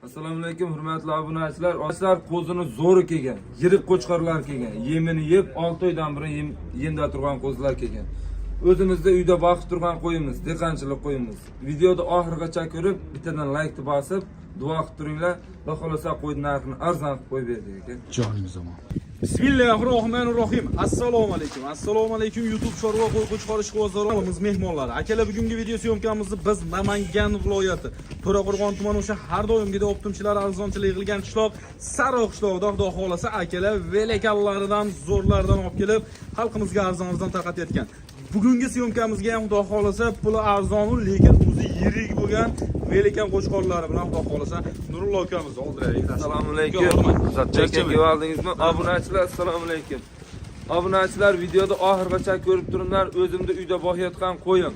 Assalomu alaykum, hurmatli obunachilar. Obunachilar, qo'zini zo'ri kelgan. Yirik qo'chqorlar kelgan. Yemini yeb 6 oydan beri yemda turgan qo'zilar kelgan. O'zimizda uyda boqib turgan qo'yimiz, dehqonchilik qo'yimiz. Videoda oxirigacha ko'rib, bittadan laykni bosib, duo qilib turinglar. Xudo xolasa, qo'yni narxini arzon qilib qo'yib berdik aka. Joningiz omon. Bismillahirrohmanirrohim. Assalomu alaykum. Assalomu alaykum, YouTube chorva qo'y qo'chqor ishqibozlarimiz, mehmonlari. Akalar, bugungi video съёмка mizni biz Namangan viloyati To'raqo'rg'on tumani, o'sha har doimgidek оптом chilar arzonchilik qilgan qishloq, Sariq qishlog'ida, Xudo xolasa, akalar, великан laridan, zo'rlaridan olib kelib, xalqimizga arzon-arzon tarqatayotgan. Bugungi съёмка mizga ham, Xudo xolasa, puli arzon, lekin o'zi yirik bo'lgan великан qo'chqorlari bilan, Xudo xolasa, Nurullo ukamizni oldiraylik. Assalomu alaykum. Charchamang. Kelib oldingizmi? Obunachilar, assalomu alaykum. Obunachilar, videoda oxirigacha ko'rib turinglar. O'zimda uyda boqayotgan qo'yim.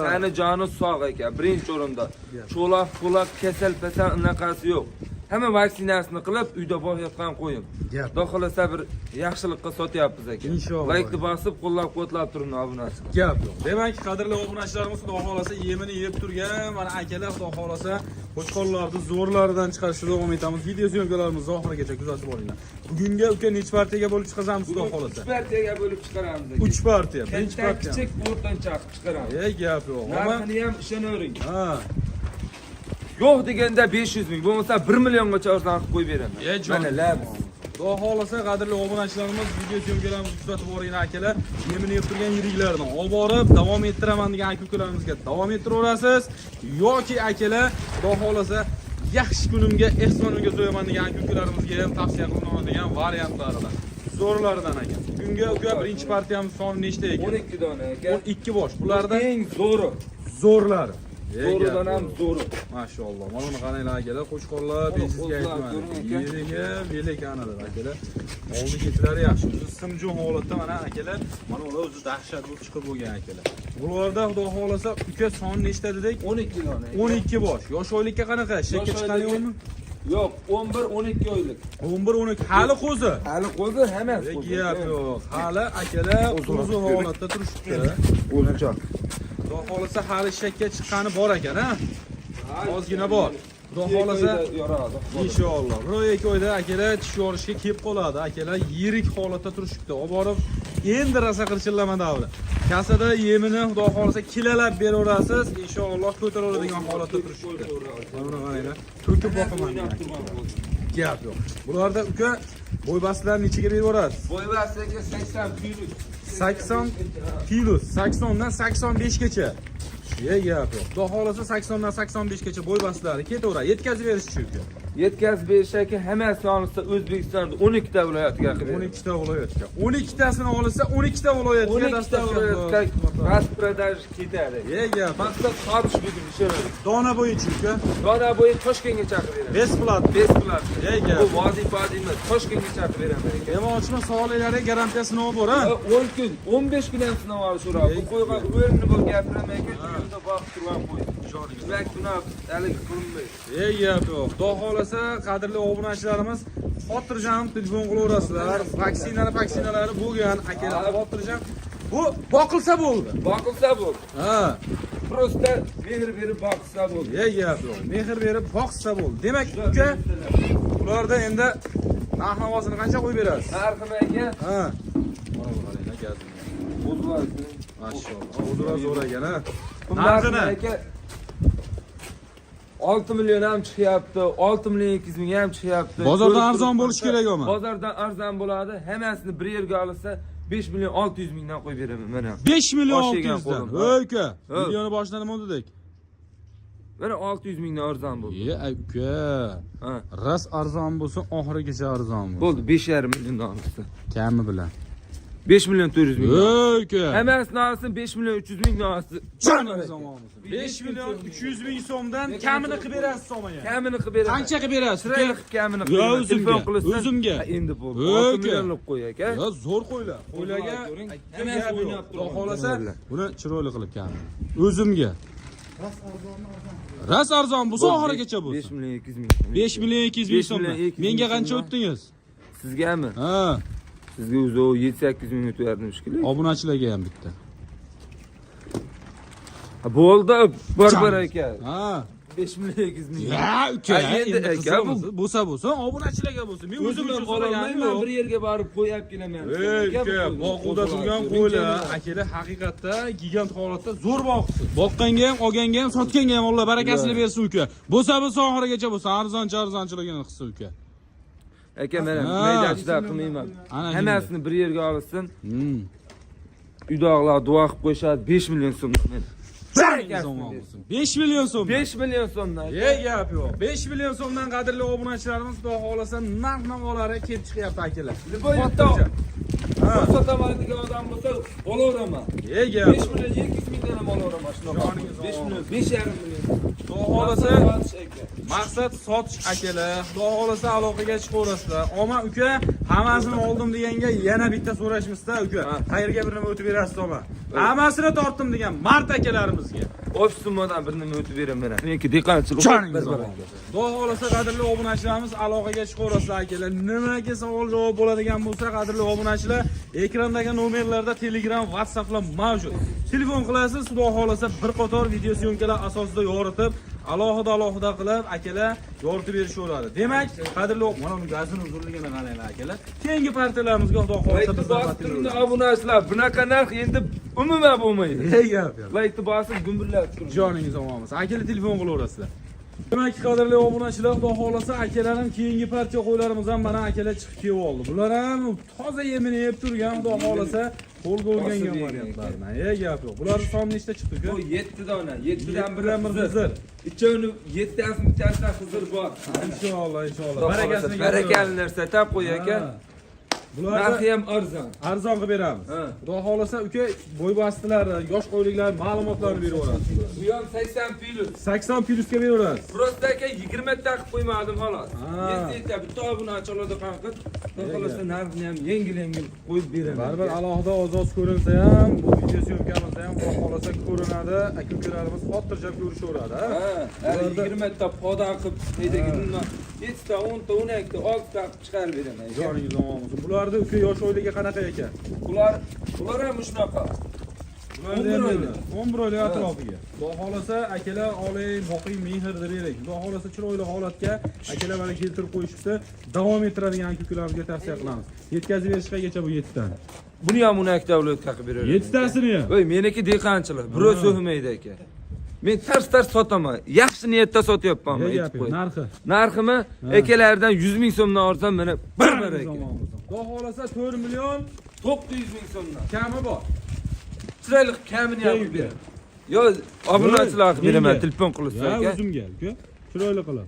Tani joni sog' aka, birinchi o'rinda. Cho'loq, po'loq, kasal pasal unaqasi yo'q. Hamma vaksinasini qilib uyda boqayotgan qo'yim. Gap. Xudo xolasa, bir yaxshilikqa sotyapmiz aka. Inshaalloh. Laykni bosib, qo'llab-quvvatlab turinglar, obunachilar. Gap yo'q. Demak, qadrli obunachilarimiz, Xudo xolasa, yemini yeb turgan mana akalar, Xudo xolasa, qo'chqorlarni zo'rlaridan chiqarishda davom etamiz. Video съёмка larimizni oxirigacha kuzatib boringlar. Bugungi, uka, necha partiyaga bo'lib chiqazamiz, Xudo xolasa? 3 partiyaga bo'lib chiqaramiz aka. 3 partiya. Birinchi Katta, partiya. kichik, o'rtancha qilib chiqaramiz. Ey, gap yo'q. Ammo Narxini ham ishonavering. Ha. Yo'q deganda 500 ming, bo'lmasa 1 milliongacha arzon qilib qo'yib beraman. Ey, jon. Mana labs. Xudo xolasa, qadrli obunachilarimiz, video съёмка larimizni kuzatib boringlar, akalar. Yemini yeb turgan yiriklardan olib borib, davom ettiraman degan aka ukalarimizga davom ettiraverasiz yoki akalar, Xudo xolasa, yaxshi kunimga, ehsonimga so'yaman degan aka ukalarimizga ham tavsiya qilinadigan variantlaridan. Zo'rlaridan aka. Bugungi, uka, birinchi partiyamiz soni nechta ekan? 12 dona aka. 12 bosh. Bularda eng zo'ri. Zo'rlari. Zo'ridan ham zo'ri. Mashalloh. Mana buni qaranglar, akalar, qo'chqorlar Mana bejizga qo'zlar aytmadi. ko'ring, aka. Yeriga velakanidir, akalar. Oldi ketlari yaxshi. O'zi simjon holatda mana, akalar. Mana ular o'zi dahshat bo'lib chiqib bo'lgan, akalar. Bularda, Xudo xolasa, uka, son nechta dedik? 12 dona aka. 12 bosh. Yosh oylikka qanaqa? Eshakka Yosh chiqqani oylikka- yo'qmi? Yo'q, 11 12 oylik. 11 12 hali qo'zi. Hali qo'zi, hammasi qo'zi. Gap yo'q. Hali, akalar, qo'zi holatda turishibdi. O'zicha. Xudo xolasa, hali eshakka chiqqani bor ekan, ha? Ozgina bor. Xudo xolasa, yoradi. Inshaalloh. Bir oy, 2 oyda, akalar, tish yorishga kelib qoladi. Akalar, yirik holatda turishibdi. Olib borib endi rosa qirchillama davri. Kasada yemini, Xudo xolasa, kilalab beraverasiz. Inshaalloh, ko'taraveradigan holatda turishibdi. Mana buni qaranglar. To'kib boqaman degan. Gap yo'q. Bularda, uka, bo'ybastlarni nechiga berib yuborasiz? Bo'ybasi aka 80 plus. 80 plus, 80 dan 85 gacha. Ye, gap yo'q. Xudo xolasa, 80 dan 85 gacha bo'ybastlari ketaveradi. Yetkazib berish uchun. Yetkazib berish aka, hammasi olsa O'zbekistonda 12 ta viloyatga qilib beradi. 12 ta viloyatga. 12 tasini olsa, 12 ta viloyatga 12 ta viloyatga распродаж ketadi. Ye, gap. Maqsad sotish bugun, ishonavering. Dona bo'yicha, uka. Dona bo'yi Toshkentga chaqirib beradi. Бесплатно. Бесплатно. Ye, gap. Bu vazifa emas, Toshkentga chaqirib beraman aka. Demoqchiman, sog'liqlariga garantiya sinovi bor, ha? 10 kun, 15 kun ham sinov olishaveradi. Bu qo'yga o'rni bo'lib gapiraman aka, uyimda boqib turgan qo'y. Demak, buni haligi qilinmaydi. Ey, gap yo'q. Xudo xolasa, qadrli obunachilarimiz, xotirjam telefon qilaverasizlar. Vaksinali, vaksinalari bo'lgan akalar, xotirjam. Bu boqilsa bo'ldi. Boqilsa bo'ldi. Ha. Просто mehr berib boqsa bo'ldi. Ey, gap yo'q. Mehr berib boqsa bo'ldi. Demak, uka, ularda endi narx navosini qancha qo'yib berasiz? Narxini aka, Ha. Mana bu qaranglar, gazini. Qo'zg'al. Mashalloh. O'zlar zo'r ekan, ha. Narxini Narxini aka 6 million ham chiqyapti, 6 million 200 ming ham chiqyapti. Bozordan Ko'rib arzon turibman. bo'lishi kerak ama. Bozordan arzon bo'ladi. Hammasini bir yerga olsa 5 million 600 mingdan qo'yib beraman mana. 5 million Bosh yegan 600 dan. qo'lim. Ey, uka, Ha. millionni boshidan nima dedik? Mana 600 mingdan arzon bo'ldi. Ye, ay, uka. Ha. Ras arzon bo'lsin, oxirigacha arzon bo'lsin. Bo'ldi, 5,5 milliondan olsa. Kami bilan. 5 million 400 ming. Ey, uka. Hammasini olsin 5 million 300 mingdan olsin. Joningiz omon bo'lsin. 5 million 300 ming so'mdan kamini qilib berasiz somaga. Kamini qilib beraman. Qancha qilib berasiz? uka? Chiroyli qilib kamini Yo, qilib beraman. o'zimga, Telefon qilsin. o'zimga. Ha, endi bo'ldi. Ey, 6 uka. millionlik qo'y aka. Yo, zo'r qo'ylar. Qo'ylarga Ko'ring. gap Hammasi yo'q. o'ynab Xudo turgan. xolasa, buni chiroyli qilib kamini. O'zimga. Ras arzon bo'lsa, oxirigacha 5 bo'lsin. million 200 ming. 5 million 200 ming 5 million so'mdan. 200 ming Menga qancha so'mdan. o'tdingiz? Sizgami? Ha, Sizga o'zi o 7-8 ming o'tverdim shekilli. Obunachilarga ham bitta. Ha, bo'ldi, bir bir aka. Ha. 5 million 200 ming. Ya uka, Ha, endi endi aka, bu- qizig'imiz bo'lsa bo'lsin, obunachilarga bo'lsin. Men o'zim O'zim uchun ham ololmayman, so'raganim bir yo'q. yerga borib qo'y olib kelaman. Ey uka, boquvda turgan qo'ylar, akalar haqiqatda gigant holatda zo'r boqibsiz. Boqqanga ham, olganga ham, sotganga ham Alloh barakasini bersin uka. Bo'lsa bo'lsa oxirigacha bo'lsin, arzonchi arzonchiligini qilsin uka. Aka mana Ha. maydachilar qilmayman. Ana Hammasini bir yerga olsin. Uydagilar duo qilib qo'yishadi 5 million so'm. Barakasini bersin. 5 million so'm. 5 million so'mdan. Ey gap yo'q. 5 million so'mdan qadrli obunachilarimiz xudo xolasa narx navolari kelib chiqyapti akalar. Любой Xotirjam. Ha. Sotaman degan odam bo'lsa, olaveraman. Ey gap. 5 million 200 mingdan ham olaveraman shunaqa. Joningiz 5 omon. million, 5,5 million. Xudo xolasa Sotish aka. maqsad sotish akalar. Xudo xolasa aloqaga chiqaverasizlar. Oma uka, hammasini oldim deganga yana bitta so'rashmizda uka. Ha. Qayerga bir nima o'tib berasiz oma? Hammasini tortdim degan mard akalarimizga. Ofis summadan bir nima o'tib beraman. Meniki dehqonchilik. Joningiz omon. Xudo xolasa qadrli obunachilarimiz aloqaga chiqaverasizlar akalar. Nimaga savol javob bo'ladigan bo'lsa, qadrli obunachilar, ekrandagi nomerlarda Telegram, WhatsApplar mavjud. Telefon qilasiz, xudo xolasa bir qator video syomkalar asosida yoritib, alohida alohida qilib akalar yoritib berishaveradi. Demak, qadrli mana uni gazini uzunligini qaranglar akalar. Keyingi partiyalarimizga xudo xolasa Laykni biz bosib turinglar obunachilar. Bunaqa narx endi umuman bo'lmaydi. Ey gap yo'q. Laykni bosib gumburlab turing. Joningiz omon bo'lsin. Akalar telefon qilaverasizlar. Demak, qadrli obunachilar, xudo xolasa akalarim keyingi partiya qo'ylarimiz ham mana akalar chiqib kelib oldi. Bular ham toza yemini yeb turgan, xudo xolasa qo'lga o'rgangan variantlardan. Ey gap yo'q. Bularning soni nechta chiqdi uka? Bu 7 dona, 7 dan biri Yettidan biri Xizr. Xizr. Ikkovini 7tasi bittasidan Xizr bor. Inshaalloh, inshaalloh. Barakasini Barakasini barakali narsa tap qo'y aka. Bularni Narxi ham arzon. arzon qilib beramiz. Ha. Xudo xolasa uka bo'ybastilari, yosh qo'yliklar ma'lumotlarni beraverasiz. Bu ham 80 plus. 80 plusga beraverasiz. Просто aka 20 ta qilib qo'ymadim xolos. Ha. 7 ta bitta obunachi oladi qanqit. Xudo xolasa narxini ham yengil-yengil qo'yib beraman. Baribir alohida oz-oz ko'rinsa ham, bu video syomkamizda ham xudo xolasa ko'rinadi. Aka-ukalarimiz xotirjam ko'rishaveradi. Ha, hali 20 ta poda qilib haydagi bundan 7 ta, 10 ta, 12 ta, 6 ta qilib chiqarib beraman. aka. Joningiz omon bo'lsin. Bularni uka yosh oyligi qanaqa ekan? Bular ham shunaqa. Bularni ham 11 oylik. 11 oylik atrofiga. Xudo xolasa akalar oling, boqing, mehr deb bering. Xudo xolasa chiroyli holatga akalar mana keltirib qo'yishibdi. Davom ettiradigan aka-ukalarimizga tavsiya qilamiz. Yetkazib berish qaygacha bu 7 tani? Buni ham 12 ta viloyatga qilib beraman. 7 tasini ham. Voy, meniki dehqonchilik. Birov so'kmaydi aka. Men tars-tars sotaman. Yaxshi niyatda sotyapman, Ne aytib gap yo'q, qo'y. narxi. Narximi akalardan 100 ming so'mdan olsam mana bir bir aka. Xudo xolasa 4 million 900 ming so'mdan. kami bor. Chiroyli qilib kamini ham Keyin qilib beraman. Yo, obunachilar qilib beraman, Menga. telefon qilsa Ya aka. o'zimga, uka. Chiroyli qilib.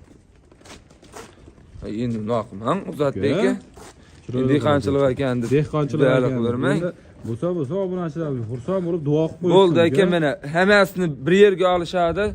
Ay, endi nima qilmang, Uzatbek aka. Chiroyli Dehqonchilik ekan deb. Dehqonchilik Dala ekan. qildirmang. Endi Bo'lsa bo'lsa obunachilar xursand bo'lib duo qilib qo'yishsin. Bo'ldi aka, mana hammasini bir yerga olishadi.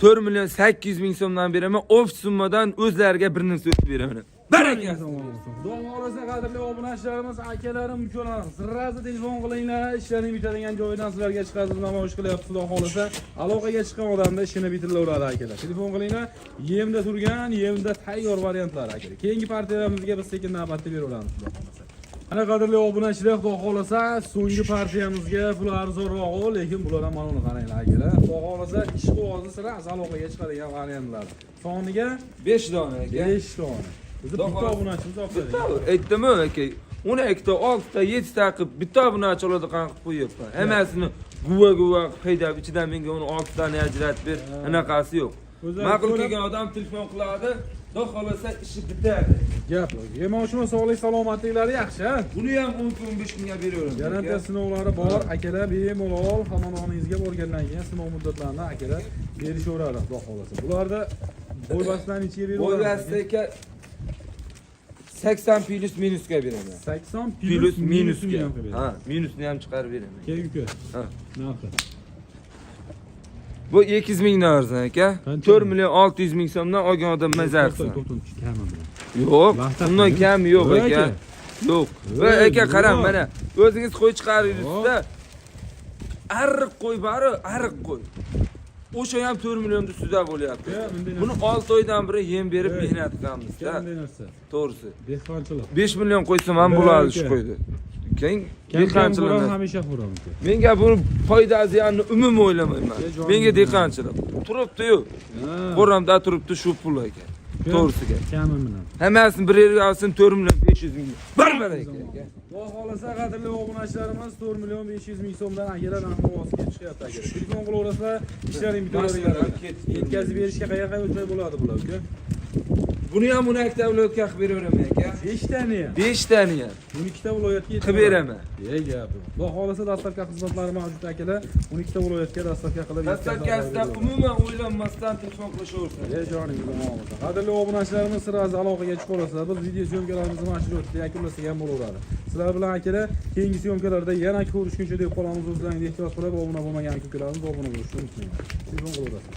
4 million 800 ming so'mdan beraman. Ofis summadan o'zlariga bir narsa o'tib beraman. Baraka. Xudo xohlasa qadrli obunachilarimiz, akalarim, ukalarim, sirasi telefon qilinglar, ishlaring bitadigan joyidan sizlarga chiqazib namoyish qilyapti xudo xohlasa. Aloqaga chiqqan odamda ishini bitirilaveradi akalar. Telefon qilinglar, yemda turgan, yemda tayyor variantlar akalar. Keyingi partiyalarimizga biz sekin navbatda beraveramiz xudo xohlasa. Ana qadrli obunachilar, xudo xohlasa so'nggi partiyamizga pul arzonroq, lekin bular ham mana uni qaranglar akalar. Xudo xohlasa ish qog'ozi sirasi aloqaga chiqadigan variantlar. Soniga 5 dona aka. 5 dona. Bizni Xudo bitta xohlasa- obunachimiz olib Bitta aytdimi aka? 12 ta, 6 ta, 7 ta qilib bitta obunachi oladi qan qilib qo'yyapman. Hammasini guva-guva qilib haydab ichidan menga uni 6 tani ajratib ber, anaqasi yo'q. O'zlari Ma'qul ko'rib- kelgan odam telefon qiladi, xudo xohlasa ishi bitadi. Gap yo'q. Yemoqchimi sog'lik salomatliklari yaxshi, ha? Buni ham 10-15 kunga beraveramiz. Garantiya sinovlari bor. Akalar bemalol xonadoningizga borgandan keyin sinov muddatlarini akalar berishaveradi xudo xohlasa. Bularda bo'ybastlarni ichiga beraveramiz. Bo'ybasti aka 80 plus minusga beraman. 80 Plus plus minusga. minusga. Ha, minusni ham chiqarib beraman. Keyin uka. Ha. Narxi. Bu 200 mingdan arzon aka. Qancha? 4 million 600 ming so'mdan olgan odam maza qilsin. To'xtab, kami bilan. Yo'q, Lahta undan qiling. kami yo'q Voy aka. aka. Yo'q. Voy, Va aka qarang yo'q. mana o'zingiz qo'y chiqarib-da. Ariq qo'y bari, ariq qo'y. O'sha ham 4 million ustida bo'lyapti. Ya, bunday Buni 6 oydan beri yem berib Ey. mehnat qilamizda. Bunday narsa. To'g'risi. Dehqonchilik. 5 million qo'ysam ham Voy bo'ladi shu aka. qo'yni. Keyin Kam dehqonchilik. Hamisha xo'ram uka. Menga buni foyda ziyanini umuman o'ylamayman. Jonim Menga bilan. dehqonchilik. Turibdi-yu. Qo'ramda turibdi shu pul aka. To'g'risiga. Kami bilan. Hammasini bir yerga olsin 4 million 500 ming. Bir baraka aka. Xudo xohlasa qadrli obunachilarimiz 4 million 500 ming so'mdan akalar narxi chiqyapti akalar. Telefon qilaverasizlar, ishlaring Mashinalar bitaveradi. ketdi. Yetkazib berishga qayerga o'tmay bo'ladi bular uka? Buni ham 12 ta viloyatga qilib beraveraman aka. 5 tani ham. 5 tani ham 12 ta viloyatga qilib beraman. Ey gap. Xudo xohlasa доставка xizmatlari mavjud akalar. 12 ta viloyatga доставка qilib Доставка sidan umuman o'ylanmasdan telefon qilishaversin. Ey joningiz omon bo'lsin. Qadrli obunachilarimiz, sirasi aloqaga chiqib olasizlar. Biz video съёмка larimizni mana shu yerda yakunlasak ham bo'laveradi. Sizlar bilan akalar keyingi съёмка larda yana ko'rishguncha deb qolamiz. O'zlaringiz ehtiyot qilib, obuna bo'lmagan ukalarimiz obuna bo'lishni unutmanglar. Telefon qilaverasizlar.